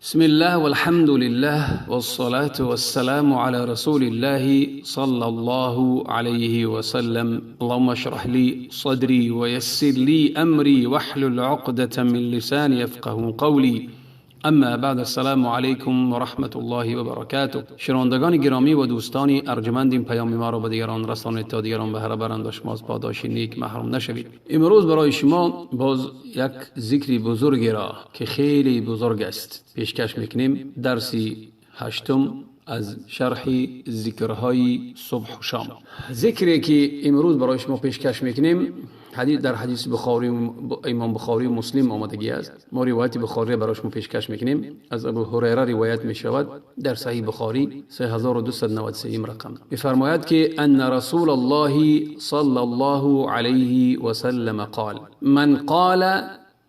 بسم الله والحمد لله والصلاة والسلام على رسول الله صلى الله عليه وسلم. اللهم اشرح لي صدري ويسر لي أمري واحلل عقدة من لساني يفقه قولي. اما بعد، السلام علیکم و رحمت الله و برکاته. شنوندگان گرامی و دوستان ارجمند، این پیام ما را به دیگران رسانید تا دیگران بهره برند و شما از پاداش نیک محروم نشوید. امروز برای شما باز یک ذکر بزرگی را که خیلی بزرگ است پیشکش میکنیم. درسی هشتم از شرح ذکرهای صبح و شام. ذکری که امروز برای شما پیشکش میکنیم حدیث در حدیث بخاری، امام بخاری و مسلم آمدگی است. ما روایت بخاری برای شما پیشکش میکنیم. از ابو هریره روایت میشود در صحیح بخاری 3293 رقم. میفرماید که ان رسول الله صلی الله علیه و سلم قال: من قال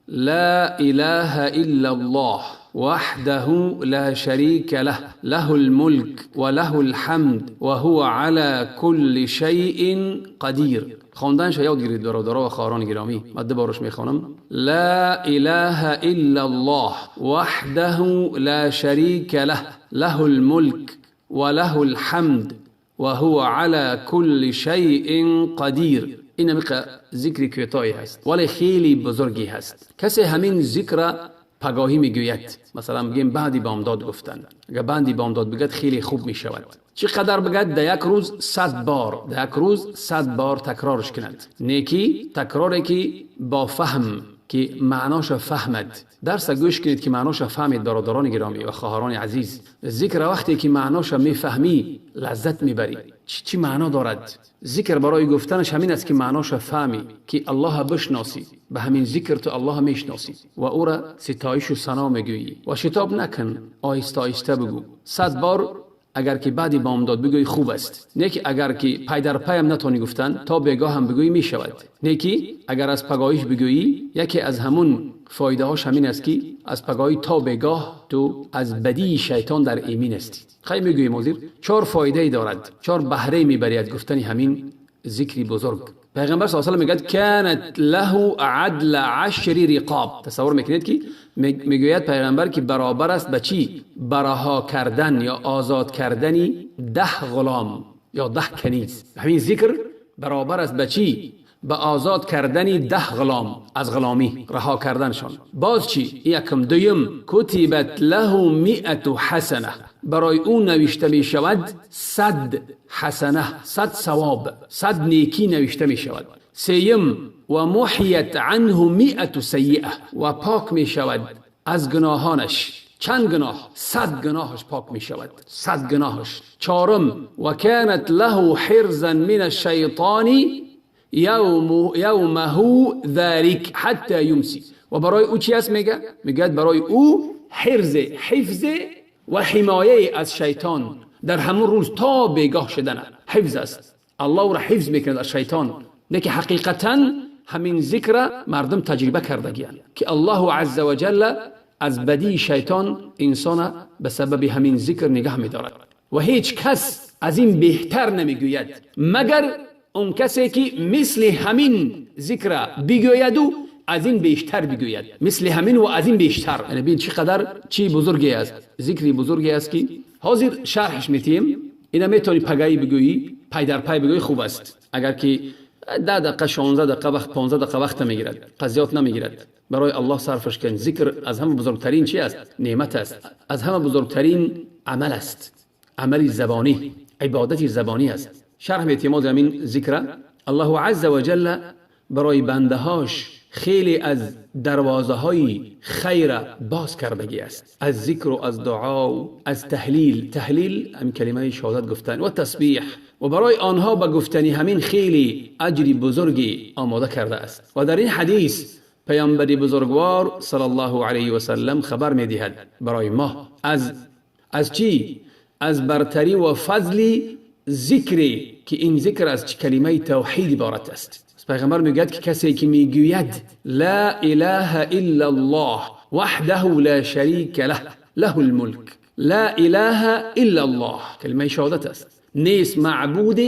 لا اله الا الله وحده لا شريك له، له الملك وله الحمد وهو على كل شيء قدیر. خواندنش یاد گیرید برادرها و خواهران گرامی. من دوبارش میخوانم: لا اله الا الله وحده لا شريك له، له الملك وله الحمد وهو على كل شيء قدیر. این همیقه ذکر کوتاهی هست ولی خیلی بزرگی هست. کسی همین ذکر پگاهی میگوید، مثلا بگیم بعدی بامداد گفتن، اگر بعدی بامداد بگد خیلی خوب میشود. چقدر بگد؟ در یک روز 100 بار، در یک روز 100 بار تکرارش کند. نیکی تکراری که با فهم، که معناش فهمد. درس گوش کنید که معناش فهمید. برادران گرامی و خواهران عزیز، ذکر وقتی که معناش میفهمی لذت میبری. چی معنا دارد ذکر؟ برای گفتنش همین است که معناش فهمی، که الله بشناسی. به همین ذکر تو الله میشناسی و او را ستایش و ثنا میگویی. و شتاب نکن، آهسته آهسته بگو. 100 بار اگر که بعدی بامداد بگویی خوب است. نه که اگر که پای در پای هم نتونی گفتن، تا بیگاه هم بگویی میشود. نه که اگر از پگاهیش بگویی، یکی از همون فایده هاش همین است که از پگاهی تا بیگاه تو از بدی شیطان در ایمین هستی. خیلی میگوییم حاضر چهار فایده ای دارد، چهار بهره میبری از گفتن همین ذکری بزرگ. پیغمبر صلی الله علیه و میگه کانت له عدل 10 رقاب. تصور میکنید که میگوید پیغمبر که برابر است به چی؟ برها کردن یا آزاد کردن 10 غلام یا 10 کنیز. همین ذکر برابر است به چی؟ به آزاد کردن 10 غلام، از غلامی رها کردنشان. باز چی؟ یکم. دویم، کتبت له 100 حسنه. برای او نوشته می شود 100 حسنه، 100 ثواب، 100 نیکی نوشته می شود. سیم، و محیت عنه 100 سیئه. و پاک می شود از گناهانش. چند گناه؟ 100 گناهش پاک می شود، 100 گناهش. چهارم، و کانت له حرزا من الشیطان یومه ذلك حتی یمسی. و برای او چی است میگه؟ میگه برای او حرز، حفظ و حمایه از شیطان در همون روز تا بیگاه شدن حفظ است. الله او را حفظ میکند از شیطان. نه که حقیقتا همین ذکر مردم تجربه کردگیان که الله عز وجل از بدی شیطان انسان به سبب همین ذکر نگاه میدارد و هیچ کس از این بهتر نمیگوید مگر اون کسی که مثل همین ذکر بگوید و از این بیشتر بگوید، مثل همین و از این بیشتر. یعنی ببین چقدر چی بزرگی است، ذکری بزرگی است که حاضر شرحش میتیم. اینا میتونی پگایی بگویی، پای در پای بگویی خوب است. اگر که 10 دقیقه، 16 دقیقه وقت، 15 دقیقه وقت میگیرد، قضیات نمیگیرد، برای الله صرفش کن. ذکر از همه بزرگترین چی است؟ نعمت است. از همه بزرگترین عمل است، عمل زبانی، عبادت زبانی است. شرح میتیم همین ذکر. الله عز وجل برای بندهاش خیلی از دروازه های خیر باز کردگی است، از ذکر و از دعا و از تهلیل. تهلیل هم کلمه شهادت گفتن و تسبیح. و برای آنها به گفتنی همین خیلی اجری بزرگی آماده کرده است. و در این حدیث پیامبر بزرگوار صلی الله علیه و سلم خبر میدهد برای ما از چی؟ از برتری و فضل ذکری که این ذکر از کلمه توحید عبارت است. پیغمبر میگوید که کسی که میگوید لا اله الا الله وحده لا شریک له، له الملک، لا اله الا الله، کلمه شهادت است، نیست معبود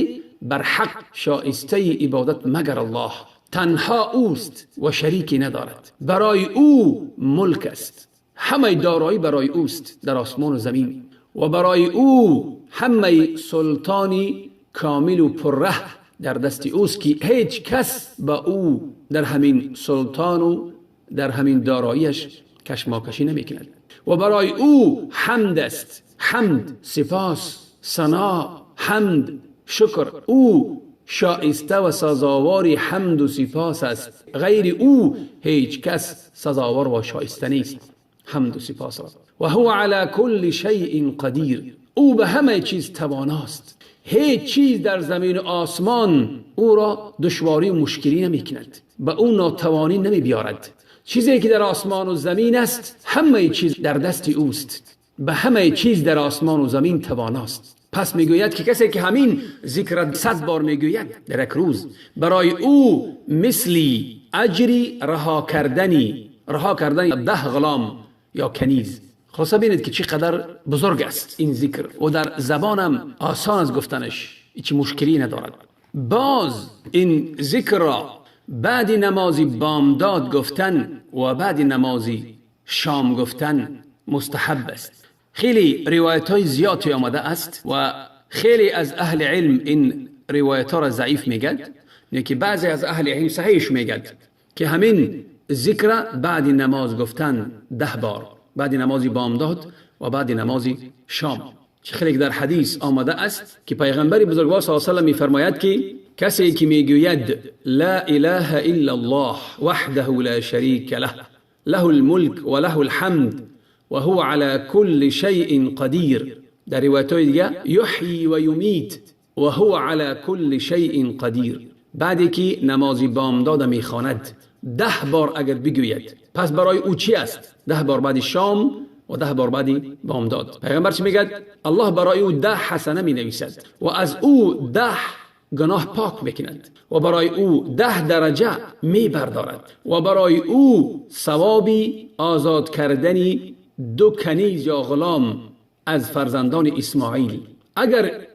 بر حق شایسته عبادت مگر الله، تنها اوست و شریکی ندارد، برای او ملک است، همه دارایی برای اوست در آسمان و زمین و برای او همه سلطانی کامل و پره در دست اوست که هیچ کس با او در همین سلطان و در همین داراییش کشماکشی نمی کند. و برای او حمد است، حمد، سپاس، ثنا، حمد، شکر. او شایسته و سزاوار حمد و سپاس است، غیر او هیچ کس سزاوار و شایسته نیست حمد و سپاس را. و هو علی کل شیء قدیر، او به همه چیز تواناست، هیچ چیز در زمین و آسمان او را دشواری و مشکلی نمی کند، به او ناتوانی نمی بیارد. چیزی که در آسمان و زمین است همه چیز در دست اوست، به همه چیز در آسمان و زمین تواناست. پس میگوید که کسی که همین ذکر 100 بار میگوید در یک روز، برای او مثلی اجری رها کردن 10 غلام یا کنیز. خلاصه ببینید که چقدر بزرگ است این ذکر و در زبانم آسان از گفتنش، هیچ مشکلی ندارد. باز این ذکر را بعد نماز بامداد گفتن و بعد نماز شام گفتن مستحب است. خیلی روایت های زیادی آمده است و خیلی از اهل علم این روایت ها را ضعیف میگد، که بعضی از اهل علم صحیحش میگد که همین ذکر بعد نماز گفتن 10 بار، بعد نماز بامداد و بعد نماز شام. خیلی در حدیث آمده است که پیغمبر بزرگوار صلی الله علیه و سلم میفرماید که کسی که میگوید لا اله الا الله وحده لا شریک له له الملک و له الحمد و هو على كل شيء قدیر، در روایت های دیگه یحیی و یمیت و هو على كل شيء قدیر، بعدی که نماز بامداد میخواند 10 بار اگر بگوید، پس برای او چی است؟ 10 بار بعد شام و 10 بار بعد بامداد. پیغمبر چی میگد؟ الله برای او 10 حسنه می نویسد و از او 10 گناه پاک میکند و برای او 10 درجه می بردارد و برای او ثوابی آزاد کردنی 2 کنیز یا غلام از فرزندان اسماعیل.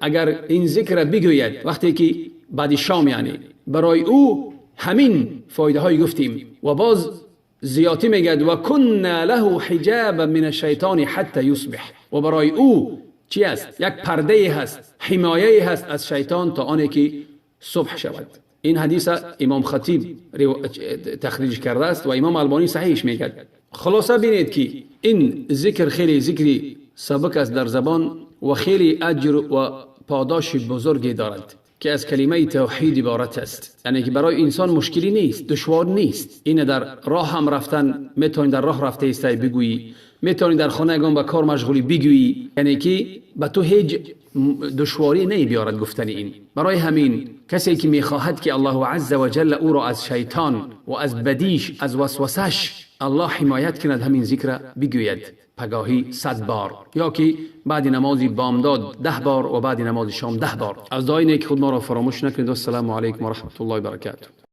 اگر این ذکر بگوید وقتی که بعد شام، یعنی برای او همین فایده های گفتیم و باز زیادی میگد و کنا له حجابا من الشیطان حتی یصبح، و برای او چی است؟ یک پرده هست، حمایه هست از شیطان تا آنی که صبح شود. این حدیث امام خطیب تخریج کرده است و امام البانی صحیحش میگد. خلاصه بینید که این ذکر خیلی ذکری سبک است در زبان و خیلی اجر و پاداش بزرگی دارد که از کلمه توحید عبارت است. یعنی که برای انسان مشکلی نیست، دشوار نیست. این در راه هم رفتن میتونی، در راه رفته ایستی بگویی، میتونی در خانه اگه به کار مشغولی بگویی، یعنی که به تو هیچ دشواری نمی بیارد گفتن این. برای همین کسی که میخواهد که الله عز و جل او را از شیطان و از بدیش، از وسوسش الله حمایت کند، همین ذکر بگوید پگاهی 100 بار، یا که بعد نماز بامداد 10 بار و بعد نماز شام 10 بار. از دعای نیک خود ما را فراموش نکنید. السلام علیکم و رحمت الله و برکاته.